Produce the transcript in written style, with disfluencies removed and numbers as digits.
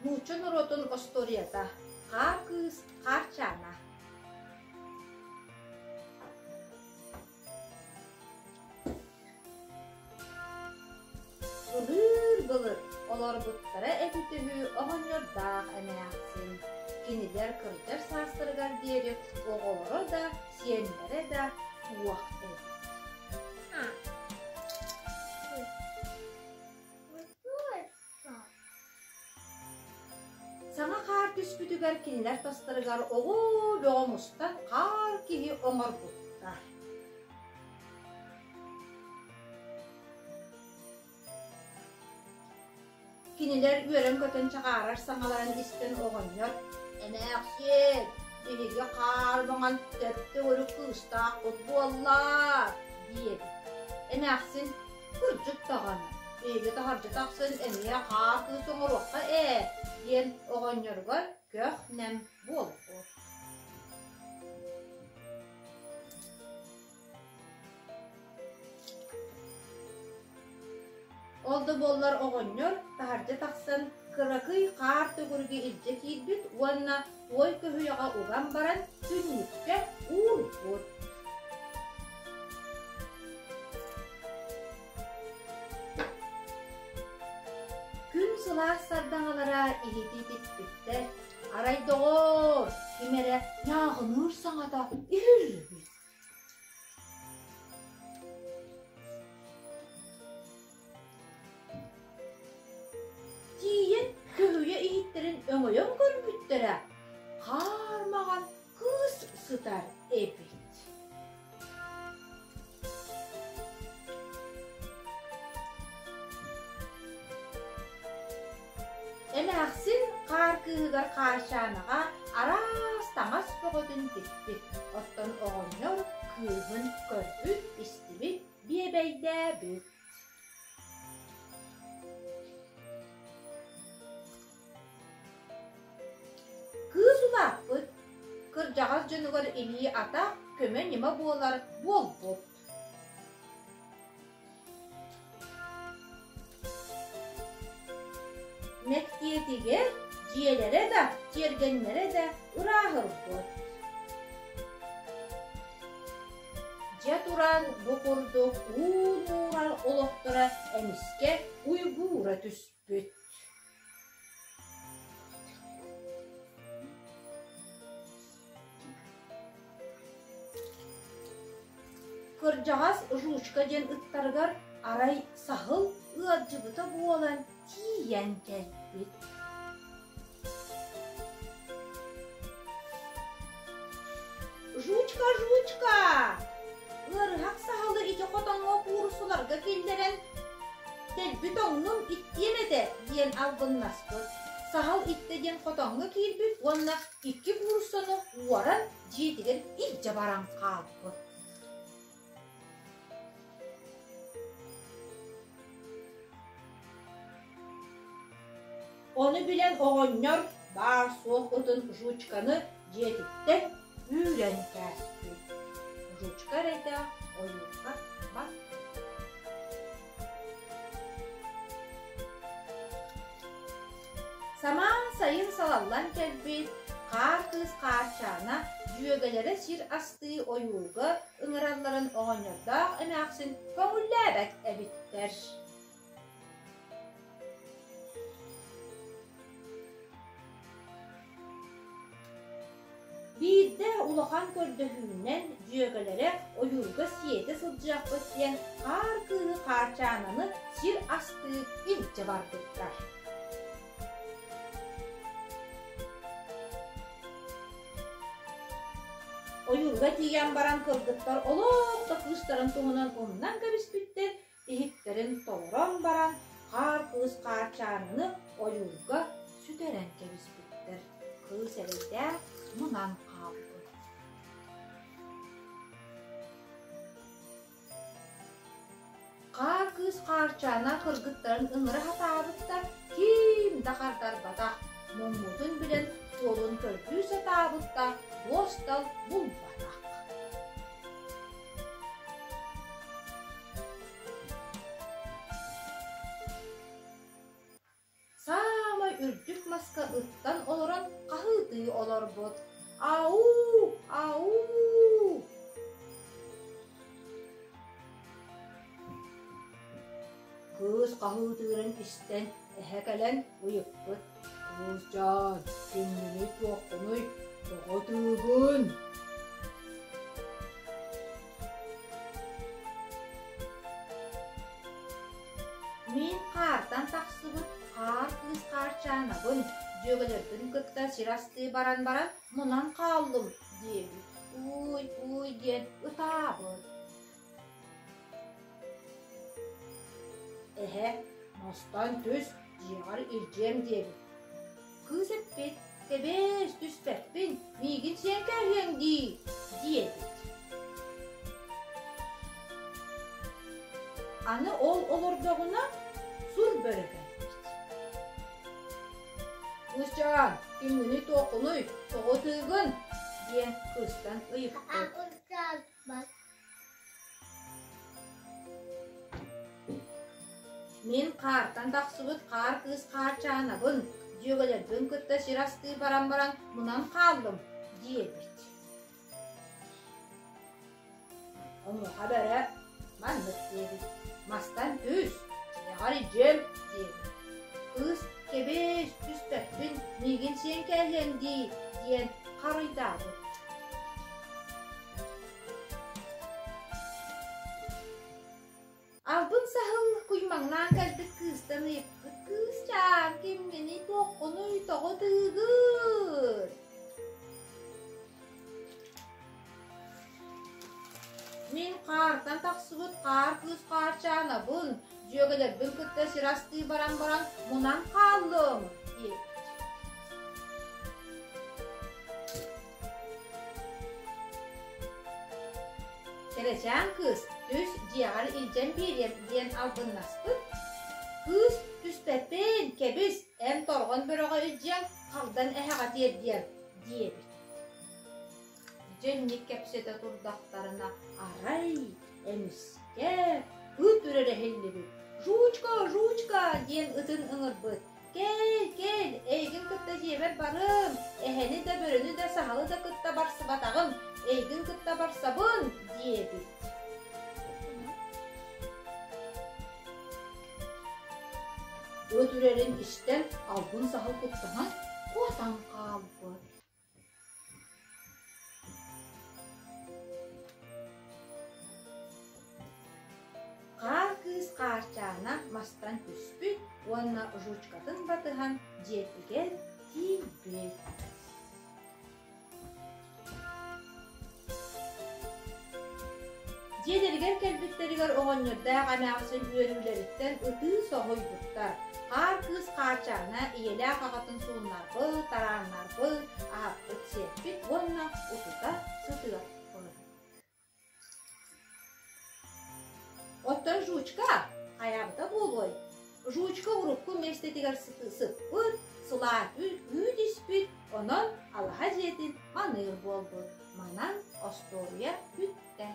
Нуучча норуотун остуоруйата Хаар кыыс Хаарчаана Былыыр-былыр олорбуттара эбитэ үһү оҕонньордоох эмээхсин. Кинилэр кырдьар саастарыгар диэри оҕолоро да, сиэннэрэ да суох эбит. Саҥа хаар түспүтүгэр кинилэр тастарыгар оҕо бөҕө мустан хаар киһи оҥорбуттар. Кинилэр үөрэн-көтөн чаҕаарар саҥаларын истэн оҕонньор «Эмээхсиэн, биһиги хаар маҥан төп-төгүрүк кыыстаахпыт буолла» диэбит. Эмээхсин «Кырдьык даҕаны, биһиги таһырдьа тахсан эмиэ хаар кыыс оҥоруохха ээ» диэн оҕонньоругар көх-нэм буолбут. Ол да буоллар оҕонньор таһырдьа тахсан кыракый хаар төгүрүгү илдьэ киирбит уонна туой көһүйэҕэ уган баран түннүккэ уурбут. Күн сылаас сардаҥалара иһити типпиттэр, арай доҕоор, ким эрэ ньааҕыныыр саҥата иһиллибит. Тиийэн көһүйэ иһиттэрин өҥөйөн көрбүттэрэ, хаар маҕан кыыс сытар эбит. Эмээхсин хаар кыыһыгар Хаарчаанаҕа араас таҥас бөҕөтүн тикпит, оттон оҕонньор кыыһын көрбүт-истибит, биэбэйдээбит. Кыыс улааппыт, кырдьаҕас дьонугар илии-атах, көмө-ньыма буолар буолбут. Мэктиэтигэр дьиэлэрэ да, тиэргэннэрэ да ырааһырбыт. Дьэ туран бу курдук уу нуурал олохторо эмискэ уйгуура түспүт. Кырдьаҕас Жучка диэн ыттарыгар арай саһыл ыалдьыбыта буолан тиийэн кэлбит. Жучка, Жучка! Ыарыһах саһылы ити хотоҥҥо куурусуларга киллэрэн дэлби тоҥнум иттиэм этэ диэн албыннаспыт. Саһыл иттэ диэн хотоҥҥо киирбит уонна икки кууруссаны уоран дьиэтигэр илдьэ баран хаалбыт. Ону билэн оҕонньор баар-суох ытын Жучканы дьиэтиттэн үүрэн кээспит. Жучка эрэйдээх ойуурга барбыт. Самаан сайын салаллан кэлбит хаар кыыс Хаарчаана дьүөгэлэрэ сир астыы ойуурга ыҥыралларын оҕонньордоох эмээхсин көҥүллээбэт эбиттэр. Биирдэ улахан көрдөһүүнэн дьүөгэлэрэ ойуурга сиэтэ сылдьыахпыт диэн хаар кыыһы Хаарчаананы сир астыы илдьэ барбыттар. Ойуурга тиийэн баран кыргыттар олох да кыыстарын туһунан умнан кэбиспиттэр, иһиттэрин толорон баран хаар кыыс Хаарчаананы ойуурга сүтэрэн кэбиспиттэр. Кыыс эрэйдээх мунан хаалбыт. Хаар кыыс Хаарчаана кыргыттарын ыҥыра сатаабыт да, ким да хардарбатах, муммутун билэн суолун көрдүү сатаабыт да, дуостал булбатах. Саамай үрдүк маска. маска ыттан олорон хаһыытыы олорбут: «Ау! Ау!» Кыыс хаһыытыырын истэн эһэ кэлэн ыйыппыт: «Кыысчаан, кимҥиний туоххунуй, тоҕо ытыыгын?» Мин хаартан тахсыбыт хаар кыыс Хаарчаанабын, дьүөгэлэрбин кытта сир астыы баран баран мунан хааллым диэбит. Ууй-ууй диэн ытаабыт. Эһэ, мастан түс, дьиэҕэр илдьиэм диэбит. Кыыс эппит, кэбээс, түспэппин, миигин сиэн кээһиэҥ дии, диэбит. Аны ол олордоҕуна сур бөрө кэлбит. Кыысчаан, кимҥиний-туоххунуй, тоҕо ытыыгын? диэн кыыстан ыйыппыт. Мин хаартан тахсыбыт хаар кыыс Хаарчаанабын, дьүөгэлэрбин кытта сир астыы баран баран мунан хааллым, диэбит. Онуоха бөрө маннык диэбит: «Мастан түс, дьиэҕэр илдьиэм» диэбит. Кыыс «Кэбис, түспэппин, миигин сиэн кээһиэҥ дии» диэн харуйдаабыт. Албын саһыл куймаҥнаан кэлбит кыыстан ыйыппыт: «Кыысчаан, кимҥиний, туоххунуй, тоҕо ытыыгын?» Мин хаартан тахсыбыт хаар кыыс Хаарчаанабын, дьүөгэлэрбин кытта сир астыы баран баран мунан хааллым, диэбит. Кэрэчээн кыыс түс дьиэҕэр илдьэн биэриэм диэн албыннаспыт. Кыыс түспэппин, кэбис, эн торҕон бөрөҕө илдьиэҥ, халдан эһэҕэ тиэрдиэм диэбит. Дьэ инник кэпсэтэ турдахтарына арай эмискэ ыт үрэрэ иһиллибит. «Жучка, жучка!» диэн ытын ыҥырбыт. Кэл, кэл, эйигин кытта дьиэбэр барым, эһэни да, бөрөнү да, саһылы да кытта барсыбатаҕым, эйигин кытта барсабын, диэбит. Ыт үрэрин истэн албын саһыл куттанан куотан хаалбыт. Хаар кыыс Хаарчаана мастан түспүт уонна жучкатын батыһан дьиэтигэр тиийбит. Дьиэлэригэр кэлбиттэригэр оҕонньордоох эмээхсин үөрүүлэриттэн ытыы соһуйбуттар. Хаар кыыс Хаарчаана ийэлээх аҕатын сууннарбыт, тарааннарбыт, аһаппыт-сиэппит уонна утута сытыарбыт. Оттон Жучка хайаабыта буолуой? Жучка урукку миэстэтигэр сыппыт, сылаа үүт испит, онон алаһа дьиэтин маныыр буолбут. Манан остуоруйа бүттэ.